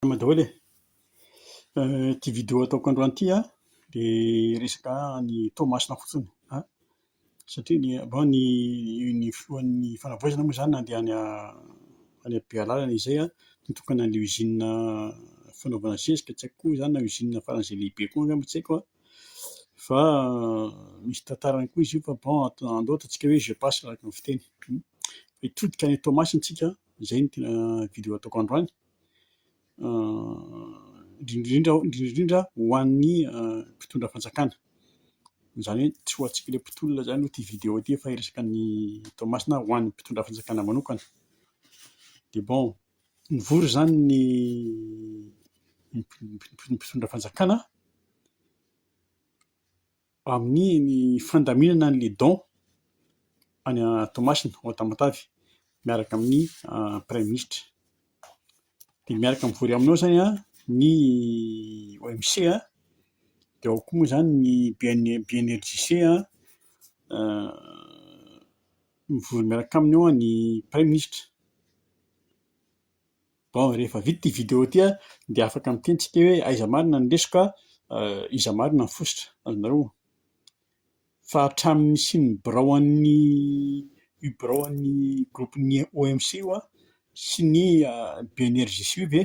Salama daholo e! Ity vidéo ataoko androany ity an, dia resaka any Toamasina fotsiny an, satria ny bon ny ny filohan'ny fanavaozana moa izany nandeha any any Bealanana izay an, nitokana an'ilay usine fanaovana zezika tsy haiko koa izany na usine faran'izay lehibe koa angamba tsy haiko an, fa misy tantarany koa izy io fa bon andao ataontsika hoe je passe araka ny fiteny. Hitodika any Toamasina isika, izay no tena vidéo ataoko androany. Indrindra indrindra indrindra ho an'ny mpitondra fanjakana, izany hoe tsy ho antsika ilay mpitolona izany ity vidéo ity fa hiresaka an'i Toamasina ho an'ny mpitondra fanjakana manokana. Dia bon, nivory izany ny mpitondra fanjakana amin'ny fandaminana an'ilay don any Toamasina ao Tamatave miaraka amin'ny praiminisitra. Dia miaraka mivory aminy ao izany an ny OMC an, dia ao koa moa izany ny BN- BNRJC an, mivory miaraka aminy ao ny praiminisitra. Bon, rehefa vita ity vidéo ity an, dia afaka miteny tsika hoe aiza marina ny lesoka, iza marina ny fositra, azonareo? Fa hatramin'ny nisian'ny birao an'ny io birao an'ny groupe-n'ny OMC io an, sy ny BNRJC io ve,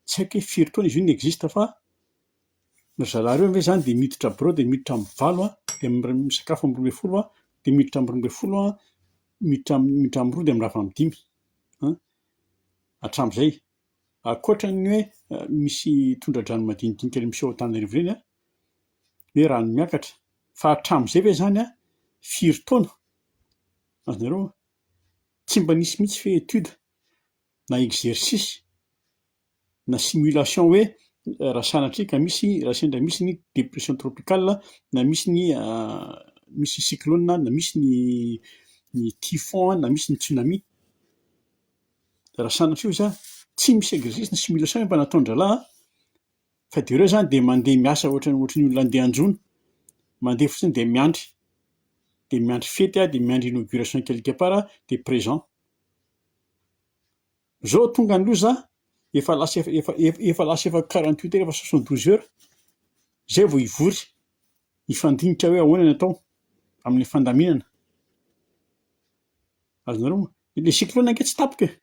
tsy haiko hoe firy taona izy io ni-existe fa ry zalahy ireo ve izany dia miditra birao dia miditra amin'ny valo an, dia misakafo amin'ny 12 an, dia miditra amin'ny 12 an, miditra miditra amin'ny roa dia mirava amin'ny dimy. an! Hatramin'izay. Ankoatra ny hoe misy tondra-drano madinidinika ilay miseho ao Antananarivo ireny an, hoe rano miakatra. Fa hatramin'izay ve izany an, firy taona? Azonareo? Tsy mba nisy mihitsy ve étude na exercice na simulation hoe raha sanatria ka misy, raha sendra misy ny dépression tropicale na misy ny misy cyclone na misy ny ny typhon na misy ny tsunami. Raha sanatria hoy za, tsy misy exercice na simulation mba nataon-drahalahy an, fa de reo zany de mandeha miasa ohatran'ny ohatran'ny olona andeha hanjono, mandeha fotsiny de miandry, de miandry fety de miandry inauguration quelque part de présent. Zao tonga ny loza efa lasa efa efa lasa efa 48 heures efa 72 heures zay vao hivory hifandinika hoe ahoana ny atao amin'ny fandaminana. Azonareo moa? Ilay cyclone ange tsy tapaka e!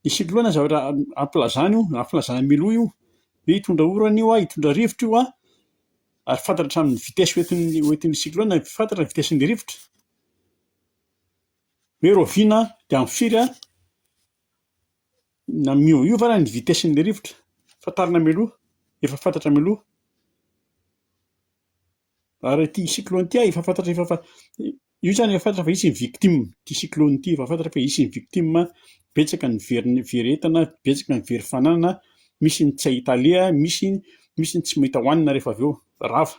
Ny cyclone zavatra ampilazana io, ampilazana mialoha io hoe hitondra orana io an, hitondra rivotra io an, ary fantatra hatramin'ny vitesse hoentin'ny hoentin'ny cyclone, fantatra ny vitesse-n'ny rivotra. Hoe rahoviana dia amin'ny firy an, na miovaova ary ny vitesse-n'ilay rivotra, fantarina mialoha, efa fantatra mialoha. Ary ity cyclone ity efa fantatra efa fa io zany efa fantatra fa hisy ny victime, ity cyclone ity efa fantatra fa hisy ny victime, betsaka ny very ny very entana, betsaka ny very fananana, misy ny tsy hahita aleha, misy misy ny tsy mahita hohanina rehefa avy eo, rava.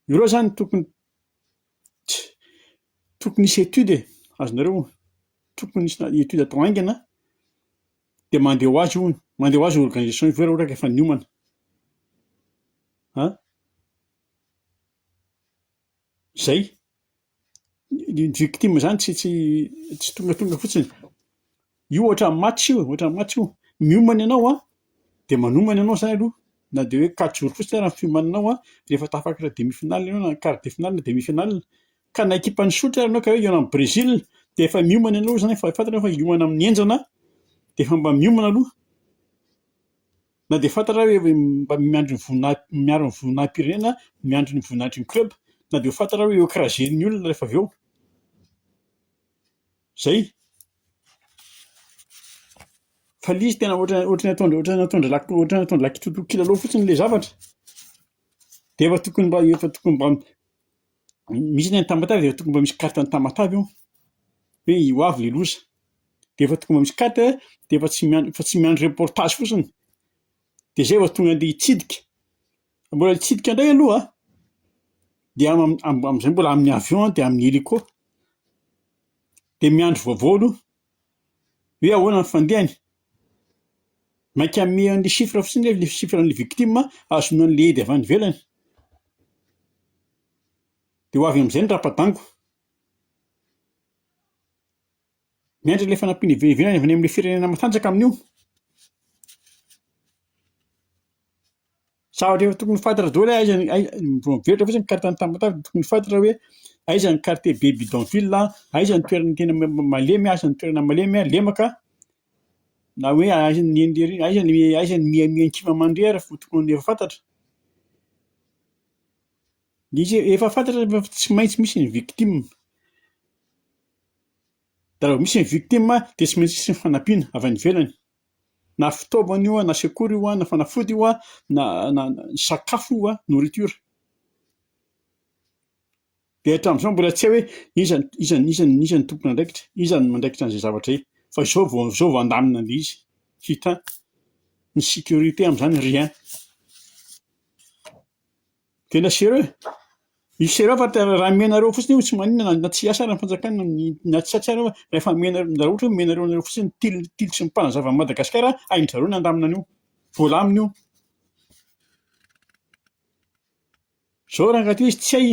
Ireo zany tokony Tokony hisy étude e, azonareo, tokony hisy étude atao haingana dia mandeha ho azy io, mandeha ho azy io organisation io raha ohatra ka efa niomana an! Zay, ny victime zany tsy tsy tsy tongatonga fotsiny, io ohatran'ny match io e, ohatran'ny match io, miomana ianao an, dia manomana ianao zany aloha na dia hoe quatre jours fotsiny ary ny fiomananao an, rehefa tafakatra demi finale ianao na quart de finale na demi finale, ka na ekipan'i Sotra ary ianao ka hoe hihaona amin'i Brésil dia efa miomana ianao zany efa fantatra fa hiomana amin'ny henjana dia efa mba miomana aloha, na dia fantatra hoe mba miandry ny voninahitra miaro ny voninahi-pirenena, miandry ny voninahitry ny club, na dia ho fantatra hoe ho-écraser-n'ny olona rehefa avy eo. Zay. Fa le izy tena ohatran'ny ohatran'ny ataon-dry ohatran'ny ataon-dry lahy ohatran'ny ataon-dry lahy kitoatoa kilalao fotsiny le zavatra. De efa tokony mba efa tokony mba misy ny any Tamatave efa tokony mba misy carte any Tamatave io hoe ho avy le loza. De efa tokony mba misy carte de efa tsy miandry fa tsy miandry reportage fotsiny. De zay vao tonga andeha hitsidika. Mbola hitsidika indray aloha de am- am- am'zay mbola amin'ny avion de amin'ny hélico. De miandry vaovao aloha hoe ahoana ny fandehany. Mainka hanome an'le chiffre fotsiny hoe le chiffre an'le victime ahazoana an'le aide avy any ivelany. De ho avy am'zay ny rapa-dango. Miandry ilay fanampiana avy any ivelany avy any amin'ilay firenena matanjaka amin'io. Zavatra efa tokony ho fantatra daholo hoe aiza ny aiza, vao mivelatra fotsiny ny carte an'i Tamatave dia tokony ho fantatra hoe aiza ny quartier be bidonville, aiza ny toerana tena malemy, aiza ny toerana malemy lemaka, na hoe aiza ny aiza ny aiza ny mihamia ankimamandria ary vao tokony efa fantatra. Misy efa fantatra fa tsy maintsy misy ny victime. Dia raha vao misy ny victime dia tsy maintsy misy ny fanampiana avy any ivelany. Na fitaovana io, na sekoly io, na fanafody io, na na sakafo io, nourriture. Dia hatramin'izao mbola tsy hay hoe iza iza iza iza no tompon'andraikitra, iza no miandraikitra an'izay zavatra izay. Fa izao vao izao vao handamina an'ilay izy. Putain! Ny sécurité amin'izany rien. Tena sérieux? Io sérieux fa tena raha omenareo fotsiny io tsy maninona na tsy hiasa ary ny fanjakana na tsy tsy ary rehefa omenareo raha ohatra hoe omenareo anareo fotsiny ny tily tily sy ny mpanazava an'i Madagasikara hain-dry zareo ny handamina an'io. Voalamina io. Zao rangahy ty izy tsy hay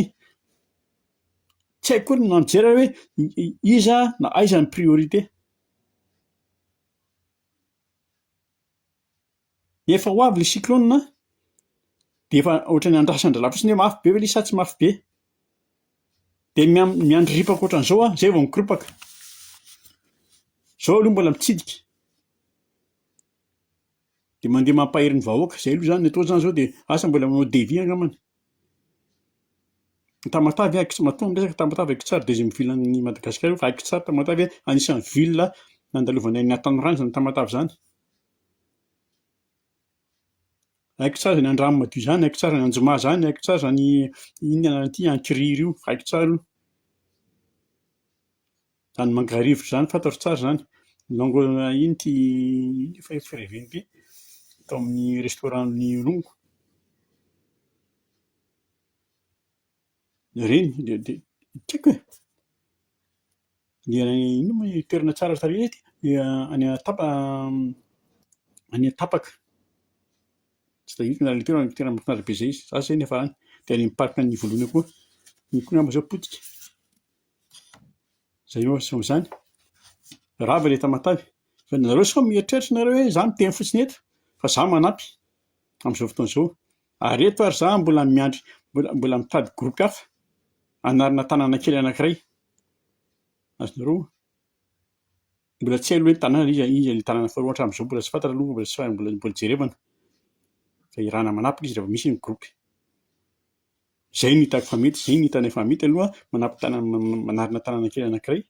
tsy hay akory ny mijery hoe iza na aiza ny priorité. Efa ho avy le cyclone dia efa ohatran'ny andrasan-drahalahy fotsiny hoe mafy be ve le izy sa tsy mafy be. Dia miandry ripaka ohatran'izao aho zay vao mikoropaka. Zao aloha mbola mitsidika. Dia mandeha mampahery ny vahoaka, zay aloha zany ny atao zany zao dia asa mbola manao devis angambany. Tamatave haiko tsy matoa miresaka Tamatave haiko tsara deuxième ville an'i Madagasikara io fa haiko tsara Tamatave anisan'ny ville nandalovanay ny Antanirano zany Tamatave zany. Haiko tsara izany Andranomadio izany, haiko tsara izany Anjoma izany, haiko tsara izany inona anarany ity Ankirihiry io, haiko tsara io. Izany Mangarivotra izany fantatro tsara izany. Longo ino ity ino fa efa reveny ity tao amin'ny restaurant-n'ny Longo. Ireny dia dia tsy haiko e! Dia inona moa ny toerana tsara tarehy ety? Any Antapa any Antapaka. Tsy tadidiko na ilay toerana tena mahafinaritra be izay izy. Za izay nefa any. Dia any amin'ny parc an'i Ivoloina koa. Iny koa angamba izao potika. Izay eo sy izany. Rava ilay Tamatave. Fa nareo sao mieritreritra nareo hoe za miteny fotsiny eto fa za manampy amin'izao fotoana izao. Ary eto ary za mbola miandry mbola mbola mitady groupe hafa hanarina tanàna kely anankiray. Azonareo? Mbola tsy hay aloha hoe tanàna iza iza ilay tanàna faharoa hatramin'izao mbola tsy fantatra aloha mbola tsy mbola mbola jerevana. Fa iarahana manampy ilay izy rehefa misy ny groupe. Izay no hitako fa mety, izay no hitanay fa mety aloha manampy tanàna manarina tanàna kely anankiray.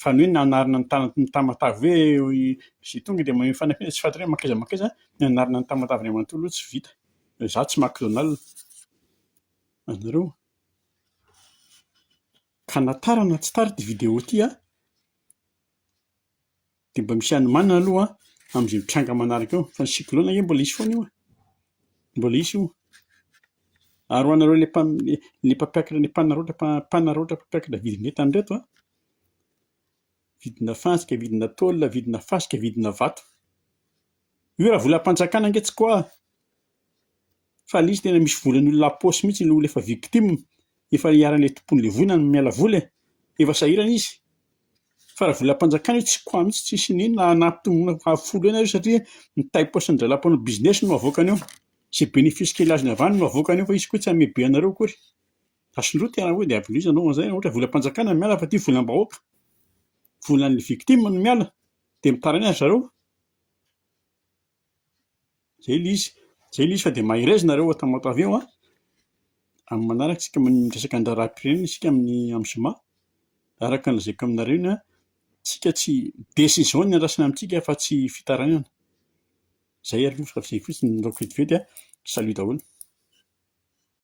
Fa ny hoe nanarina ny tanà- ny Tamatave hoe izay tonga dia manome fanampiana tsy fantatra hoe mankaiza mankaiza, ny hanarina ny Tamatave iray manontolo aloha tsy vita. Izaho tsy McDonald. Azonareo? Ka na tara na tsy tara ity vidéo ity an, dia mba misy hanomanana aloha amin'izay mitranga manaraka eo. Fa ny cyclone anie mbola hisy foana io e, mbola hisy io. Ary ho anareo ilay mpam- ilay mpampiakatra ilay mpanaraotra mpanaraotra mpampiakatra vidin'entana ireto an, vidina fantsika, vidina tôle, vidina fasika, vidina vato. Io raha volam-panjakana ange tsy quoi. Fa le izy tena misy volan'ny olona am-paosy mihitsy le olona efa victime, efa iharan'ilay tompon'ilay voina no miala vola e, efa sahirana izy. Fa raha volam-panjakana io tsy quoi mihitsy, tsisy n'inona, hanampitomboana fahafolo eo nareo satria ny taim-paosin-dry zalahy mpanao business no avoakany eo, izay bénéfice kely azony avy any no avoakany eo fa izy koa tsy hanome be anareo akory. Asondroty raha hoe dia avy loza anao an'izay, ohatra volam-panjakana no miala fa ity volam-bahoaka, volan'ny victime no miala, dia mitaraina ry zareo. Zay le izy, zay le izy fa de mahereza nareo ao Tamatave ao an! Amin'ny manaraka isika miresaka ny raharaham-pirenena isika amin'ny amin'ny zoma, araka ny lazaiko aminareo iny an, tsika tsy décision no andrasana amintsika fa tsy fitarainana, zay aloha fa zay fotsiny no ataoko vetivety an, salut daholo.